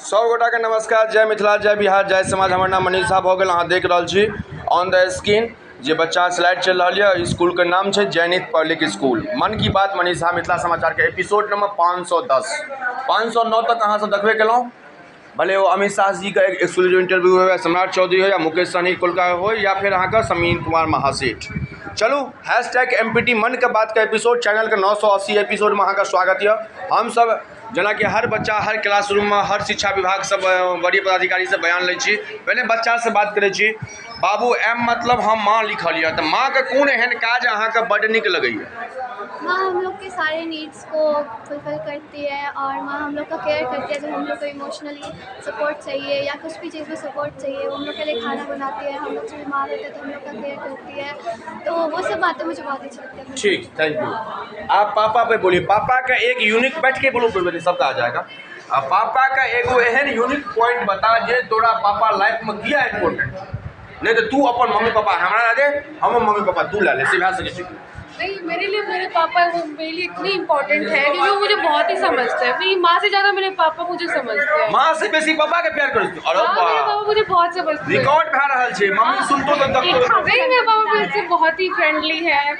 सब गोटा के नमस्कार, जय मिथिला, जय बिहार, जय समाज। हमर नाम मनीष झा भऽ गेल। अहाँ देख रहल छी ऑन the screen जे बच्चा स्लाइड चलि रहल यऽ, स्कूल के नाम छै जैनित पब्लिक स्कूल। मन की बात मनीष झा मिथिला समाचार के एपिसोड नंबर 510 509 तक अहाँ सब देखबे केलहुँ। भले ओ अमित शाह जी के एक्सक्लूसिव इंटरव्यू हो, सम्राट चौधरी हो, या मुकेश सहनी कोलका हो, या फिर अहाँके समीर कुमार महासेठ। चलू, हैशटैग एमपीटी मन के बात के एपिसोड चैनल के 980 एपिसोड में अहाँके स्वागत यऽ। हमसब जेनाकि हर बच्चा हर क्लासरूम में हर शिक्षा विभाग सब वरीय पदाधिकारी से बयान लै छी। पहले बच्चा से बात करै छी। बाबू, एम मतलब हम माँ लिखल यऽ, तऽ माँ के कोन एहन काज अहाँके बड्ड नीक लगैए? माँ हम लोग के सारे नीड्स को फुलफिल करती है और माँ हम लोग का केयर करती है। जब हम लोग को इमोशनली सपोर्ट चाहिए या कुछ भी चीज़ में सपोर्ट चाहिए, वो हम लोग के लिए खाना बनाती है। हम लोग जब बीमार होते हैं तो हम लोग का केयर करती है। तो वो सब बातें मुझे बहुत अच्छी लगती है। ठीक, thank you. आप पापा पे बोलिए। पापा का एक यूनिक, बैठ के बोलो, बोलो, सबका आ जाएगा। आप पापा का एगो एहन यूनिक पॉइंट बता जे तोरा पापा लाइफ में किया इम्पोर्टेंट, नहीं तो तू अपन मम्मी पापा हमरा ना दे, हम मम्मी पापा तू ला ले, से भए सकै छै। नहीं, मेरे लिए मेरे पापा वो मेरे लिए इतनी इम्पोर्टेंट है क्योंकि वो मुझे बहुत ही समझते हैं। मेरी माँ से ज़्यादा मेरे पापा मुझे समझते हैं। माँ से बेसी पापा के प्यार करै छी? अरे हाँ, मेरे वाह। पापा मुझे बहुत समझते हैं। रिकॉर्ड भए रहल छै, मम्मी सुनतो तऽ देखतो। नहीं, मेरे पापा मेरे से बहुत ही फ्रेंडली है।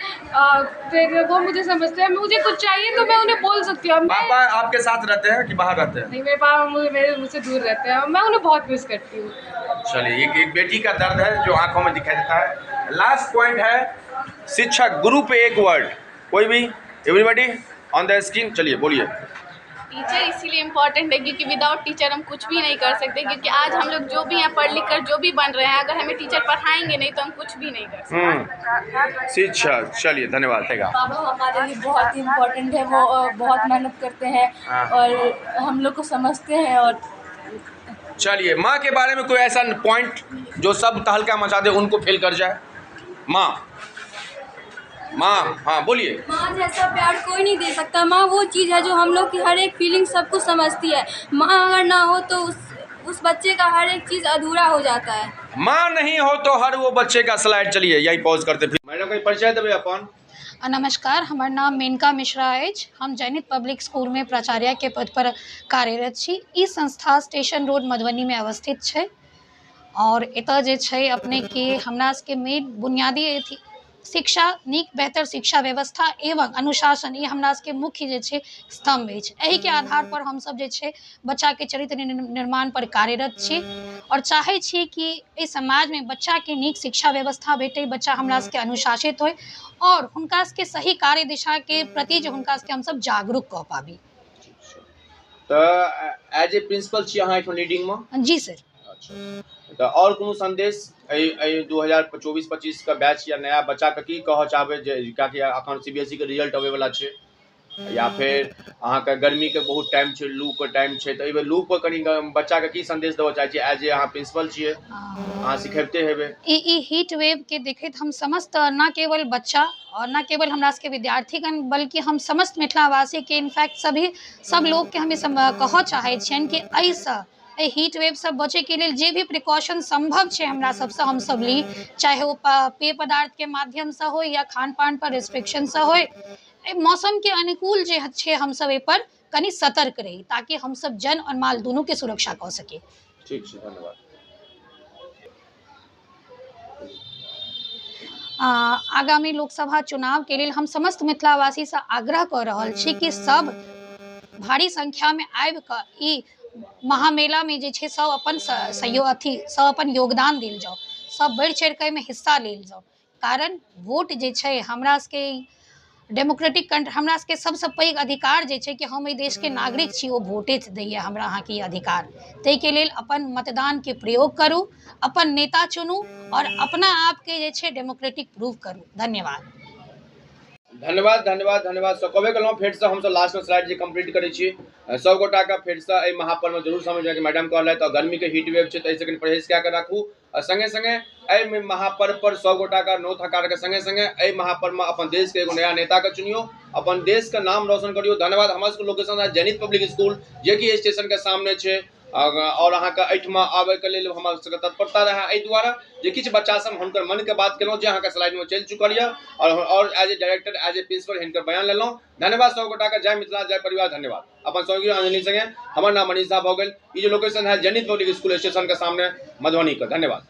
फिर वो मुझे समझते हैं। मुझे कुछ चाहिए तो मैं उन्हें बोल सकती हूँ। पापा आपके साथ रहते हैं कि बाहर रहते हैं? नहीं, मेरे पापा मुझे मुझसे दूर रहते हैं। मैं उन्हें बहुत मिस करती हूँ। चलिए, एक बेटी का दर्द है जो आंखों में दिखाई देता है। लास्ट पॉइंट है शिक्षक गुरु पे एक वर्ड, कोई भी, एवरीबॉडी ऑन the screen, चलिए बोलिए। टीचर इसीलिए इम्पोर्टेंट है क्योंकि विदाउट टीचर हम कुछ भी नहीं कर सकते। क्योंकि आज हम लोग जो भी हैं पढ़ लिख कर जो भी बन रहे हैं, अगर हमें टीचर पढ़ाएंगे नहीं तो हम कुछ भी नहीं कर सकते। शिक्षक, चलिए धन्यवाद। पापा हमारे लिए बहुत ही इम्पोर्टेंट है। वो बहुत मेहनत करते हैं और हम लोग को समझते हैं। और चलिए, माँ के बारे में कोई ऐसा पॉइंट जो सब तहलका मचा दे, उनको फेल कर जाए? माँ, माँ, हाँ बोलिए। माँ जैसा प्यार कोई नहीं दे सकता। माँ वो चीज़ है जो हम लोग की हर एक फीलिंग सब कुछ समझती है। माँ अगर ना हो तो उस बच्चे का हर एक चीज़ अधूरा हो जाता है। माँ नहीं हो तो हर वो बच्चे का स्लाइड। चलिए यही पॉज करते। फिर मैडम कोई परिचय देबै अपन? नमस्कार, हमर नाम मेनका मिश्रा अछि। हम जैनित पब्लिक स्कूल में प्राचार्य के पद पर कार्यरत छी। ई संस्था स्टेशन रोड मधुबनी में अवस्थित छै और एतऽ जे छै अपने के हमरा सबके मेन बुनियादी अथी शिक्षा, नीक बेहतर शिक्षा व्यवस्था एवं अनुशासन, ई हमरा सबके मुख्य जे छै स्तम्भ अछि। एहिके आधार पर हमसब जे छै बच्चाके चरित्र निर्माण पर कार्यरत छी और चाहै छी कि एहि समाजमे बच्चाके नीक शिक्षा व्यवस्था भेटै, बच्चा हमरा सबके अनुशासित होइ और हुनका सबके सही कार्य दिशाके प्रति जे हुनका सबके हमसब जागरूक कऽ पाबी। तऽ एज ए प्रिंसिपल छी अहाँ एखन लीडिंग में? जी सर। अच्छा, तऽ और कोनो संदेश एहि 2024-25 के बैच या नया बच्चा के की कहऽ चाहबै, जे कियाकि अखन सीबीएसई के रिजल्ट अबै वाला छै या फिर अहाँके गर्मी के बहुत टाइम छै, लू के टाइम छै, तऽ एहिबेर लू पर कनि बच्चा के की संदेश देबऽ चाहै छियै? एज ए अहाँ प्रिंसिपल छियै, अहाँ सिखेबते हेबै। ई हीट वेव के देखैत हम समस्त न केवल बच्चा और न केवल हमरा सबके विद्यार्थीगण बल्कि हम समस्त मिथिलावासी के इनफैक्ट सभी सब लोग के हम कहऽ चाहै छियनि कि एहिसँ एहि हीट वेवसँ बचैके लेल जे भी प्रिकॉशन सम्भव छै हमरा सबसँ हमसब ली, चाहे ओ पेय पदार्थके माध्यमसँ होइ या खान पान पर रिस्ट्रिक्शनसँ होइ। एहि मौसमके अनुकूल जे छै हमसब एहिपर कनि सतर्क रही ताकि हमसब जन और माल दुनूके सुरक्षा कऽ सकी। ठीक छै, धन्यवाद। आगामी लोकसभा चुनावके लेल हम समस्त मिथिलावासीसँ आग्रह कऽ रहल छी कि सब भारी संख्यामे आबि कऽ ई महामेलामे जे छै सब अपन सहयोग अथी सब अपन योगदान देल जाउ, सब बढ़ि चढ़ि कऽ एहिमे हिस्सा लेल जाउ। कारण वोट जे छै हमरा सबके डेमोक्रेटिक कंट्री, हमरा सबके सबसँ पैघ अधिकार जे छै कि हम एहि देशके नागरिक छी, ओ वोटे दैए हमरा अहाँके ई अधिकार। ताहिके लेल अपन मतदानके प्रयोग करू, अपन नेता चुनू और अपना आपके जे छै डेमोक्रेटिक प्रूव करू। धन्यवाद। धन्यवाद, धन्यवाद, धन्यवाद। सब कहबे केलहुँ, फेरसँ हमसब लास्टमे स्लाइड जे कम्प्लीट करै छी। सब गोटाके फेरसँ एहि महापर्वमे जरूर समझ कि मैडम कहलथि, तऽ गर्मीके हीट वेव छै तऽ एहिसँ कनि परहेज कए कऽ राखू। आ सङ्गे सङ्गे एहि महापर्व पर सब गोटाके नौ थकारके सङ्गे सङ्गे एहि महापर्वमे अपन देशके एगो नया नेताके चुनियौ, अपन देशके नाम रोशन करियौ। धन्यवाद। हमर सबके लोकेशन है जैनित पब्लिक स्कूल, जेकि स्टेशनके सामने छै। आओर अहाँके एहिठमा आबैके लेल हमरा सबके तत्परता रहए एहि दुआरे जे किछु बच्चा सब हुनकर मनके बात केलहुँ जे अहाँके स्लाइडमे चलि चुकल यऽ आओर as a director, as a principal हिनकर बयान लेलहुँ। धन्यवाद सब गोटाके। जय मिथिला, जय परिवार, धन्यवाद। अपन सहयोगी अंजनी संगे हमर नाम मनीष झा भऽ गेल। ई जे लोकेशन है जनित पब्लिक स्कूल स्टेशन के सामने मधुबनी के। धन्यवाद।